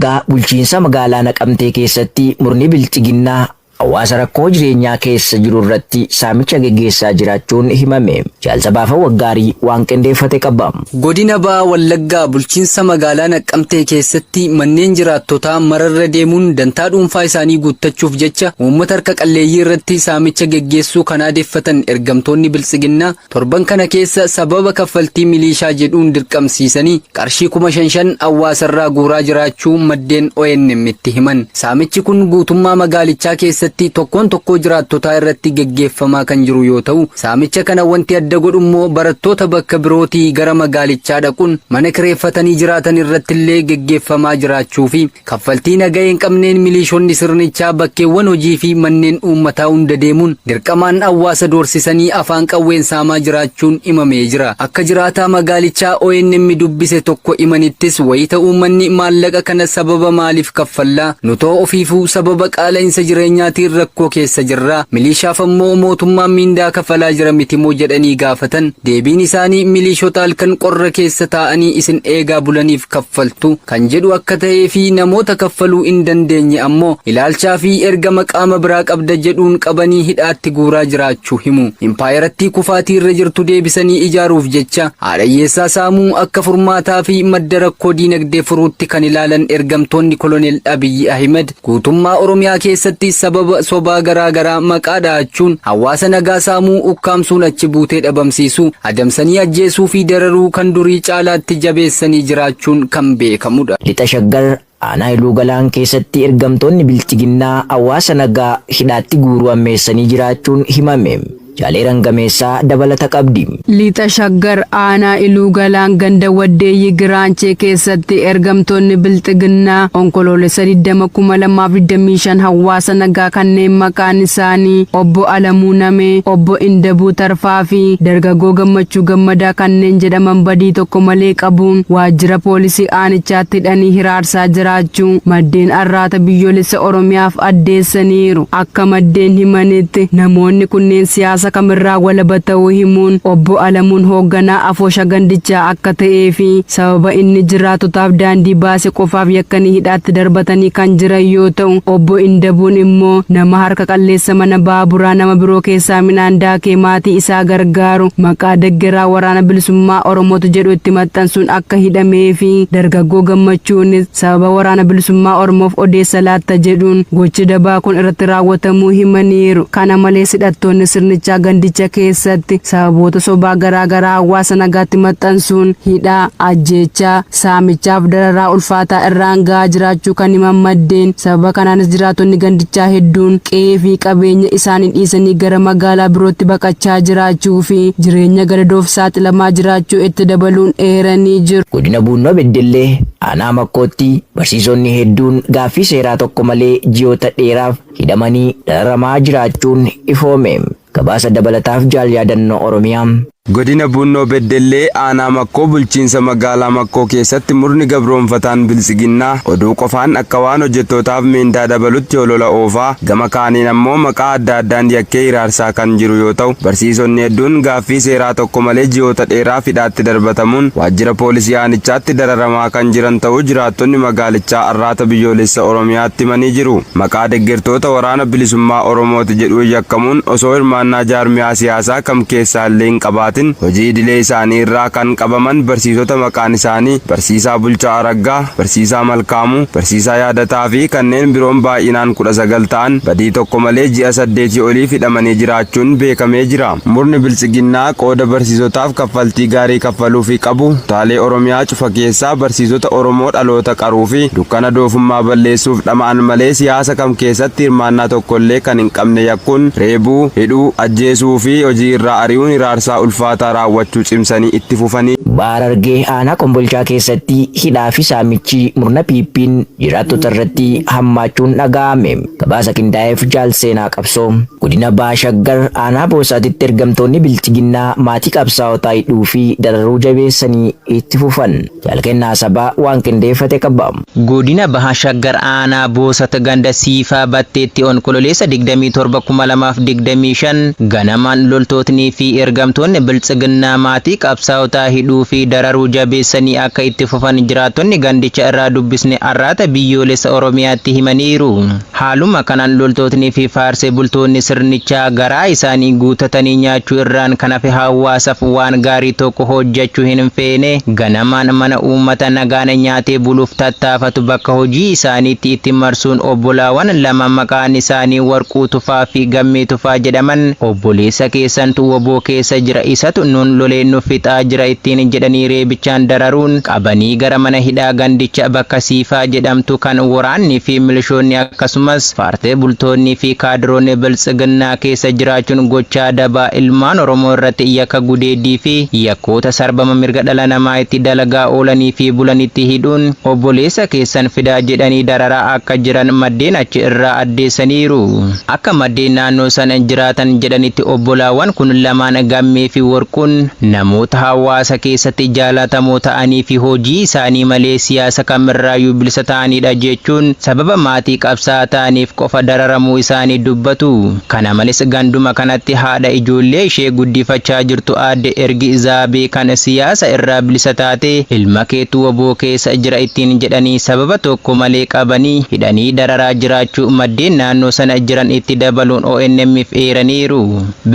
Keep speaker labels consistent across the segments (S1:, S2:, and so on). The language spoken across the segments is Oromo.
S1: Wallaggaa bulchiinsa magaalaa Naqamtee keessatti murni bilxiginnaa hawaasa rakkoo jireenyaa keessa jiru irratti saamicha geggeessaa jiraachuun himame. Jaal Sabaafa Waggaarii waan qindeeffate qaba.
S2: Godina Baha Wallaggaa bulchiinsa magaalaa Naqqamtee keessatti manneen jiraattotaa mararra deemuun dantaa dhuunfaa isaanii guuttachuuf jecha uummata harka qalleeyyii irratti saamicha geggeessuu kan aadeffatan ergamtoonni biltsiginnaa torban kana keessa sababa kaffaltii miliishaa jedhuun dirqamsiisanii qarshii 5,000 hawaasarraa guuraa jiraachuu maddeen ONM itti himan. Saamichi kun guutummaa magaalichaa keessatti tokkoon tokkoo jiraattotaa irratti geggeeffamaa kan jiru yoo ta'u, saamicha kana wanti adda godhu immoo barattoota bakka birootii gara magaalichaa dhaquun mana kireeffatanii jiraatan irratti illee geggeeffamaa jiraachuu fi kaffaltii nagahee hin qabneen miliishonni sirnichaa bakkeewwan hojii fi manneen uummataa hunda deemuun dirqamaan hawaasa doorsisanii afaan qawween saamaa jiraachuun himamee jira. Akka jiraataa magaalichaa ONM dubbise tokko himanittis wayita uummanni maallaqa kana sababa maaliif kaffallaa nutoo ofiifuu sababa qaala'insa jireenyaatiin rakkoo keessa jirra, miliishaaf ammoo mootummaan miindaa kafalaa jira mitimoo jedhanii gaafatan deebiin isaanii miliishota halkan qorra keessa taa'anii isin eegaa bulaniif kaffaltu kan jedhu akka ta'ee fi namoota kaffaluu hin dandeenye ammoo ilaalchaa fi ergama qaama biraa qabda jedhuun qabanii hidhaatti guuraa jiraachuu himu. Impaayerattii kufaatii irra jirtu deebisanii ijaaruuf jecha haadha hiyyeessaa saamuu akka furmaataa fi madda rakkoo diinagdee furuutti kan ilaalan ergamtoonni koloneel Abiyyi Ahimed guutummaa Oromiyaa keessatti sababa sobaa garaa garaa maqaa dhahachuun hawaasa nagaa saamuu, ukkaamsuun achi buutee dhabamsiisuu, adamsanii ajjeesuu fi dararuu kan durii caalaatti jabeessanii jiraachuun kan beekamudha.
S1: Lixa Shaggar aanaa Iluu Galaan keessatti ergamtoonni bilxiginnaa hawaasa nagaa hidhaatti guuruu ammeessanii jiraachuun himame. Jaaleeran Gameessaa dabalata qabdi.
S3: Lixa Shaggar aanaa Iluu Galaan ganda Waddeeyyi Giraanchee keessatti ergamtoonni bilxiginnaa Onkoloolessa 20,2025 hawaasa nagaa kanneen maqaan isaanii obbo Alamuu Namee, obbo Indabuu Tarfaa fi dargaggoo Gammachuu Gammadaa kanneen jedhaman badii tokko malee qabuun waajjira poolisii aanichaatti hidhanii hiraarsaa jiraachuu maddeen Arraata Biyyoolessa Oromiyaaf addeessaniiru. Akka maddeen himanitti namoonni kunneen siyaasa kamirraa walaba ta'uu himuun obbo Alamuun hoogganaa afoosha gandichaa akka ta'ee fi sababa inni jiraatotaaf daandii baase qofaaf yakkanii hidhaatti darbatanii kan jiran yoo ta'u, obbo Indabuun immoo nama harka qalleessa mana baaburaa nama biroo keessaa midhaan daakee maatii isaa gargaaru maqaa deggeraa waraana bilisummaa Oromootu jedhu itti maxxansuun akka hidhamee fi dargaggoo Gammachuunis sababa waraana bilisummaa Oromoof odeessa laatta jedhuun gochi dabaa kun irratti raawwatamuu himaniiru. Kana malees hidhattoonni sirnichaa gandicha keessatti sababoota sobaa garaa garaa hawaasa nagaatti maxxansuun hidhaa, ajjeechaa, saamichaaf dararaa ulfaataa irraan gahaa jiraachuu kan himan maddeen, sababa kanaanis jiraattonni gandichaa hedduun qe'ee fi qabeenya isaanii dhiisanii gara magaalaa birootti baqachaa jiraachuu fi jireenya gadadoof saaxilamaa jiraachuu itti dabaluun eeranii jiru.
S1: Godina Buunnoo Beddellee aanaa Makkootti barsiisonni hedduun gaaffii seeraa tokko malee ji'oota dheeraaf hidhamanii dararamaa jiraachuun ifoome. Gabaasa dabalataaf Jaal Yaadannoo Oromiyaa.
S4: Godina Buunnoo Beddellee aanaa Makkoo bulchiinsa magaalaa Makkoo keessatti murni gabroomfataan biltsiginnaa oduu qofaan akka waan hojjettootaaf miindaa dabalutti holola oofaa gama kaaniin ammoo maqaa adda addaan yakkee hiraarsaa kan jiru yoo ta'u, barsiisonni hedduun gaaffii seeraa tokko malee ji'oota dheeraaf hidhaatti darbatamuun waajjira poolisii aanichaatti dararamaa kan jiran ta'uu jiraattonni magaalichaa Arraata Biyyoolessa Oromiyaatti himanii jiru. Maqaa deggertoota waraana bilisummaa Oromooti jedhuun yakkamuun osoo hirmaannaa jaarmiyaa siyaasaa kam keessaa illee hin qabaatin hojii idilee isaanii irraa kan qabaman barsiisota maqaan isaanii Barsiisaa Bulchaa Araggaa, Barsiisaa Malkaamuu, Barsiisaa Yaadataa fi kanneen biroon baay'inaan 19 ta'an badii tokko malee ji'a saddeetii oliif hidhamanii jiraachuun beekamee jira. Murni biltsiginnaa qooda barsiisotaaf kaffaltii gaarii kaffaluufii qabu kutaalee Oromiyaa cufa keessaa barsiisota Oromoo dhaloota qaruu fi dukkana doofummaa balleessuuf dhama'an malee siyaasa kam keessatti hirmaannaa tokko illee kan hin qabne yakkuun reebuu, hidhuu, ajjeesuu fi hojii irraa ari'uun hiraarsaa ulfaataa raawwachuu cimsanii itti fufanii.
S1: Baha Harargee aanaa Kombolchaa keessatti hidhaa fi saamichi murna PPn jiraattota irratti hammaachuun dhaga'ame. Gabaasa qindaa'eef Jaal Seenaa Qabsoo. Godina Baha Shaggar aanaa Boosaatitti ergamtoonni bilxiginnaa maatii qabsaa'otaa hidhuu fi dararuu jabeessanii itti fufan. Jaal Kennaa Sabaa waan qindeeffate qaba.
S5: Godina Baha Shaggar aanaa Boosat ganda Siifaa Batteetti Onkololeessa 27,2025 ganamaan loltootnii fi ergamtoonni. Biltsiginnaa maatii qabsaa'otaa hidhuu fi dararuu jabeessanii akka itti fufan jiraattonni gandicha irraa dubbisne Arraata Biyyoolessa Oromiyaatti himaniiru. Haaluma kanaan loltootni fi faarsee bultoonni sirnichaa garaa isaanii guutatanii nyaachuu irraan kan hafe hawaasaaf waan gaarii tokko hojjechuu hin feene ganamaan mana uummata nagaan nyaatee buluuf tattaafatu bakka hojii isaaniitti itti marsuun obbolaawwan lama maqaan isaanii Warquu Tufaa fi Gammee Tufaa jedhaman obboleessa keessantu wbo keessa jira isatu nuun lolee nu fixaa jira ittiin jedhanii reebichaan dararuun qabanii gara mana hidhaa gandicha bakka Siifaa jedhamtu kan woraanni fi milishoonni akkasumas faartee bultoonni fi kaadiroonni Biltsiginnaa keessa jiraachuun gochaa dabaa ilmaan Oromoo irratti yakka gudeeddii fi yakkoota sarbama mirga dhala namaa itti dalagaa oolanii fi bulanitti hidhuun obboleessa keessan fidaa jedhanii dararaa akka jiran maddeen achi irraa addeessaniiru. Akka maddeen naannoo sana jiraatan jedhanitti obbolaawwan kun lamaan Gammee fi Worquun namoota hawaasa keessatti jaalatamoo ta'anii fi hojii isaanii malee siyaasa kamirraayyuu bilisa ta'aniidha jechuun sababa maatii qabsaa'aa ta'aniif qofa dararamuu isaanii dubbatu. Kana malees ganduma kanatti haadha ijoollee ishee guddifachaa jirtu aadde Ergi Zaabee kan siyaasa irraa bilisa taate ilma keetu wbo keessa jira ittiin jedhanii sababa tokko malee qabanii hidhanii dararaa jiraachuu maddeen naannoo sana jiran itti dabaluun ONM'f eeraniiru.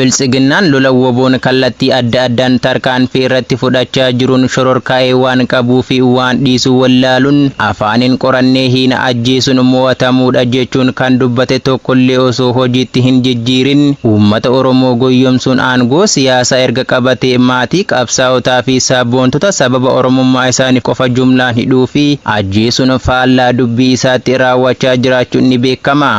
S5: Biltsiginnaan lola WBOn kallattii adda addaan tarkaanfii irratti fudhachaa jiruun shororkaa'ee waan qabuu fi waan dhiisu wallaaluun afaaniin qorannee hiina ajjeesuun moo'atamuudha jechuun kan dubbate tokkollee osoo hojiitti hin jijjiirin uummata Oromoo goyyomsuun aangoo siyaasaa erga qabatee maatii qabsaa'otaa fi sabboontota sababa Oromummaa isaaniif qofa jumlaan hidhuu fi ajjeesuun faallaa dubbii isaatti raawwachaa jiraachuun ni beekama.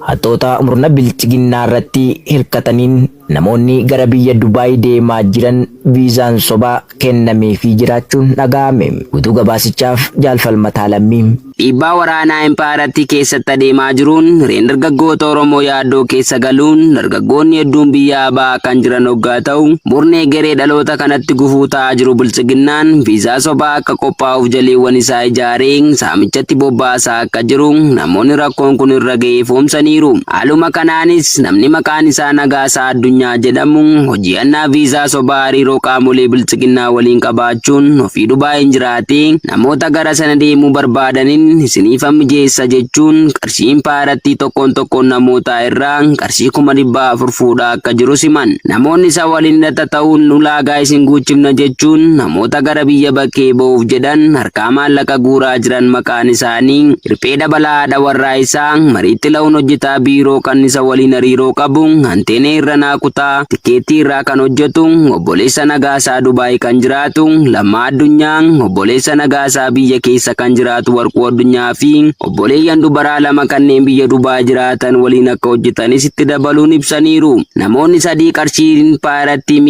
S1: Hattoota murna Bilxiginnaa irratti hirkataniin namoonni gara biyya Dubaay deemaa jiran viizaan sobaa kennameefii jiraachuun dhaga'ame. Guutuu gabaasichaaf Jaal Falmataa Lammii.
S6: Dhiibbaa waraanaa impaayerattii keessatti adeemaa jiruun hireen dargaggoota Oromoo yaaddoo keessa galuun dargaggoonni hedduun biyyaa ba'aa kan jiran oggaa ta'u, murni egeree dhaloota kanatti gufuu ta'aa jiru Biltsiginnaan viizaa sobaa akka qophaa'uuf jaleewwan isaa ijaaree saamichatti bobbaasaa akka jiru namoonni rakkoon kun irra ga'e ifoomsaniiru. Haaluma kanaanis namni maqaan isaa Nagaasaa Addunyaa jedhamu hojii hannaa viizaa sobaa hariiroo qaamolee Biltsiginnaa waliin qabaachuun ofii Dubaayiin jiraatee namoota gara sana deemuu barbaadanin isiniifan mijeessa jechuun qarshii impaayerattii tokkoon tokkoon namootaa irraa qarshii 400,000 fuudhaa akka jirus himan. Namoonni isa waliin hidhata ta'uun ulaagaa isin guuchifna jechuun namoota gara biyya bakkee ba'uuf jedhan harkaa maallaqa guuraa jiran maqaan isaanii Hirphee Dabalaa haadha warraa isaa, Marii Xilahun hojjetaa biiroo kan isa waliin hariiroo qabu, Anteenee Irranaa kutaa tikkeettii irraa kan hojjetu, obboleessa Nagaasaa Dubaay kan jiraatu, Lammaa Addunyaa, obboleessa Nagaasaa biyya keessa kan jiraatu Warquu Addunyaa fi obboleeyyan dubaraa 2 kanneen biyya Dubaay jiraatan waliin akka hojjetanis itti dabaluun ibsaniiru. Namoonni 3 qarshii impaayerattii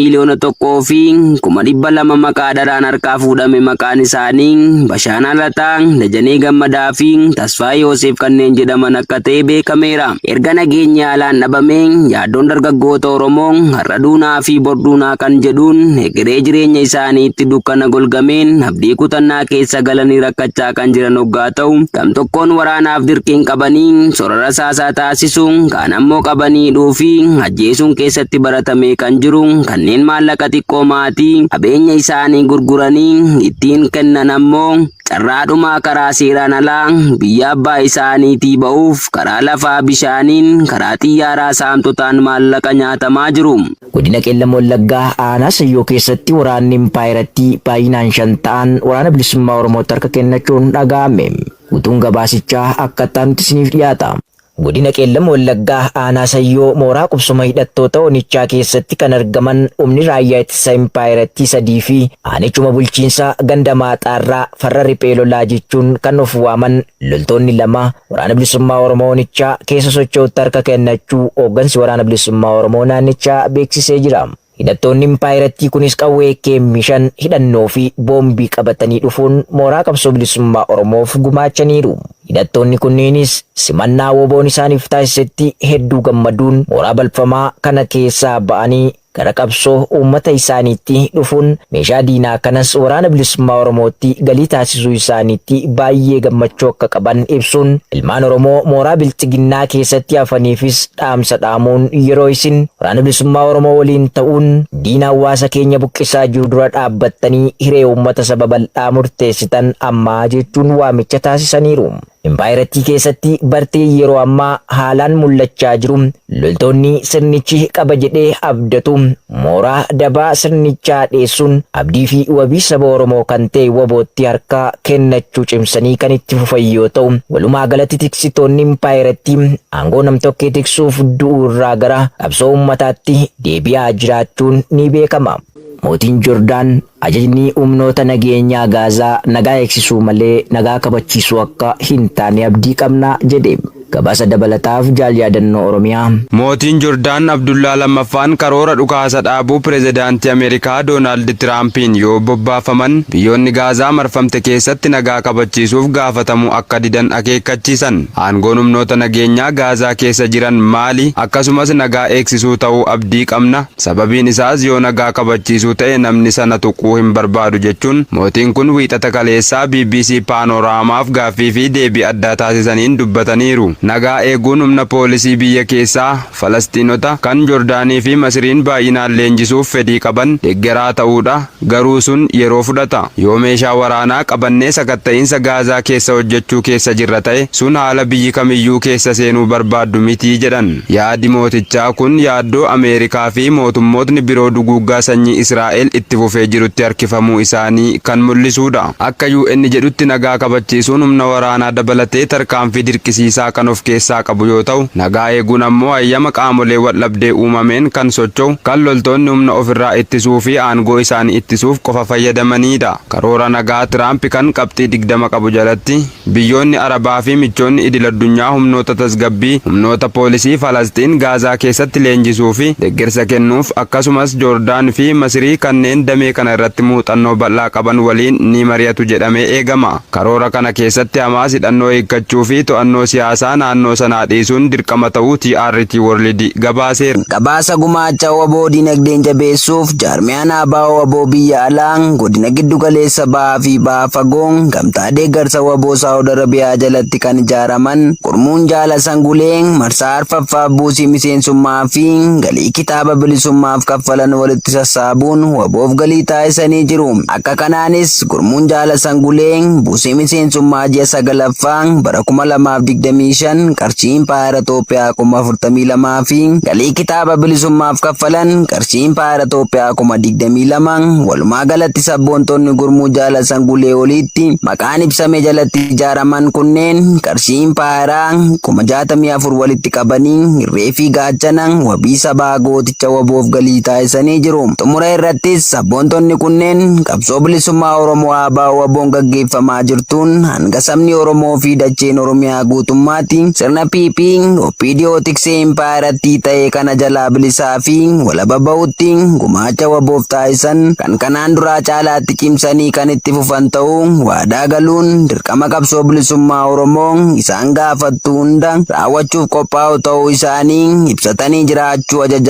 S6: 1,200,000 maqaa dharaan harkaa fuudhame maqaan isaanii Bashaanaa Lataa, Dajanee Gammadaa fi Tasfaayee Yooseef kanneen jedhaman akka ta'e beekameera. Erga nageenyi haalaan dhabamee yaaddoon dargaggoota Oromoo har'a duunaa fi bor duunaa kan jedhuun egeree jireenya isaaniitti dukkana golgameen abdii kutannaa keessa galanii rakkachaa kan jiran oggaa ta'u, gamtokkoon waraanaaf dirqiin qabanii sora rasaasaa taasisu, kaan ammoo qabanii hidhuu fi ajjeesuun keessatti baratamee kan jiru kanneen maallaqa xiqqoo maatii qabeenya isaanii gurguranii ittiin kennan ammoo carraadhumaa karaa seeraan alaa biyya abbaa isaaniitii ba'uuf karaa lafaa bishaaniin karaa xiyyaaraa saamtotaan maallaqa nyaatamaa jiru.
S1: Godina Qeellam Wallaggaa aanaa Sayyoo keessatti waraanni impaayerattii baay'inaan 5 ta'an Waraana Bilisummaa Oromootti harka kennachuun dhaga'ame. Guutuun gabaasichaa akka itti aanutti isiniif dhiyaata. Godina Qeellam Wallaggaa aanaa Sayyoo mooraa qubsuma hidhattoota onichaa keessatti kan argaman humni raayyaa ittisa impaayerattii 3 fi aanichuma bulchiinsa ganda Maaxaarraa farra riphee lolaa jechuun kan of waaman loltoonni 2 Waraana Bilisummaa Oromoo onichaa keessa socho'utti harka kennachuu hooggansi Waraana Bilisummaa Oromoo naannichaa beeksisee jira. Hidhattoonni impaayerattii kunis qawwee AKM 5, hidhannoo fi boombii qabatanii dhufuun mooraa qabsoo bilisummaa Oromoof gumaachaniiru. Hidhattoonni kunneenis simannaa WBOn isaaniif taasisetti hedduu gammaduun mooraa balfamaa kana keessaa ba'anii gara qabsoo uummata isaaniitti dhufuun meeshaa diinaa kanas Waraana Bilisummaa Oromootti galii taasisuu isaaniitti baay'ee gammachuu akka qaban ibsuun ilmaan Oromoo mooraa Bilxiginnaa keessatti hafaniifis dhaamsa dhaamuun yeroo isin Waraana Bilisummaa Oromoo waliin ta'uun diina hawaasa keenya buqqisaa jiru dura dhaabbattanii hiree uummata saba bal'aa murteessitan ammaa jechuun waamicha taasisaniiru. Impaayerattii keessatti bartee yeroo ammaa haalaan mul'achaa jiru loltoonni sirnichi qaba jedhee abdatu mooraa dabaa sirnichaa dheessuun abdii fi wabii saba Oromoo kan ta'e WBOtti harka kennachuu cimsanii kan itti fufan yoo ta'u, walumaa galatti tiksitoonni impaayerattii aangoo namtokkee tiksuuf du'uu irraa gara qabsoo uummataatti deebi'aa jiraachuun ni beekama. Mootiin Jordaan ajajni humnoota nageenyaa Gaazaa nagaa eegsisuu malee nagaa kabachiisuu akka hin taane abdii qabna jedhe. Gabaasa dabalataaf Jaal Yaadannoo Oromiyaa.
S4: Mootiin Jordaan Abdullaa lammaffaan karoora dhukaasa dhaabuu pirezidaantii Ameerikaa Doonaald Tiraampiin yoo bobbaafaman biyyoonni Gaazaa marfamte keessatti nagaa kabachiisuuf gaafatamuu akka didan akeekkachiisan. Aangoon humnoota nageenyaa Gaazaa keessa jiran maali? Akkasumas nagaa eegsisuu ta'uu abdii qabna. Sababiin isaas yoo nagaa kabachiisuu ta'e namni sana tuquu hin barbaadu jechuun mootiin kun Wiixata kaleessaa BBC Paanoraamaaf gaaffii fi deebii addaa taasisaniin dubbataniiru. Nagaa eeguun humna poolisii biyya keessaa Falasxiinota kan Jordaanii fi Masriin baay'inaan leenjisuuf fedhii qaban deeggaraa ta'uudha. Garuu sun yeroo fudhata. Yoo meeshaa waraanaa qabannee sakatta'iinsa Gaazaa keessa hojjechuu keessa jirra ta'e, sun haala biyyi kamiyyuu keessa seenuu barbaaddu miti jedhan. Yaadi mootichaa kun yaaddoo Ameerikaa fi mootummootni biroo duguuggaa sanyii Israa'el itti fufee jirutti harkifamuu isaanii kan mul'isuudha. Akka UN jedhutti nagaa kabachiisuun humna waraanaa dabalatee tarkaanfii dirqisiisaa kan of keessaa qabu yoo ta'u, nagaa eeguun ammoo hayyama qaamolee waldhabdee uumameen kan socho'u, kan loltoonni humna ofirraa ittisuu fi aangoo isaanii ittisuuf qofa fayyadamaniidha. Karoora nagaa Tiraamp kan qabxii 20 qabu jalatti, biyyoonni Arabaa fi michoonni idil-addunyaa humnoota tasgabbii, humnoota poolisii Falasxiin Gaazaa keessatti leenjisuu fi deeggarsa kennuuf, akkasumas Joordaan fi Masirii kanneen damee kana irratti muuxannoo bal'aa qaban waliin ni mari'atu jedhamee eegama. Karoora kana keessatti Hamaas hidhannoo hiikkachuu fi to'annoo siyaasaa naannoo sanaa dhiisuun dirqama ta'uu TRT World gabaaseera.
S6: Gabaasa gumaacha WBO dinagdeen jabeessuuf jaarmiyaan ABO WBO biyya alaa godina giddu galeessa bahaa fi baha fagoo gamtaa deeggarsa WBO Saawud Arabiyaa jalatti kan ijaaraman gurmuun jaala Sangulee marsaa arfaffaaf buusii miseensummaa fi galii kitaaba bilisummaaf kaffalan walitti sassaabuun WBOf galii taasisanii jiru. Akka kanaanis gurmuun jaala Sangulee buusii miseensummaa ji'a sagalaffaa bara 2025 qarshii impaayera Itoophiyaa 42,000 fi galii kitaaba bilisummaaf kaffalan qarshii impaayera Itoophiyaa 22,000. Walumaa galatti sabboontonni gurmuu jaala Sangulee oliitti maqaan ibsame jalatti ijaaraman kunneen qarshii impaayeraa 64,000 walitti qabanii irree fi gaachana wabii sabaa gooticha WBOf galii taasisanii jiru. Xumura irrattis sabboontonni kunneen qabsoo bilisummaa Oromoo ABO WBOn gaggeeffamaa jirtuun hanga sabni Oromoo fi dacheen Oromiyaa guutummaatti sirna PP OPDO tiksee impaayerattii ta'e kana jalaa bilisaa fi walaba bahutti gumaacha WBOf taasisan kan kanaan duraa caalaatti cimsanii kan itti fufan ta'uu waadaa galuun dirqama qabsoo bilisummaa Oromoo isaan gaafattu hunda raawwachuuf qophaa'u ta'uu isaanii ibsatanii jiraachuu ajaja.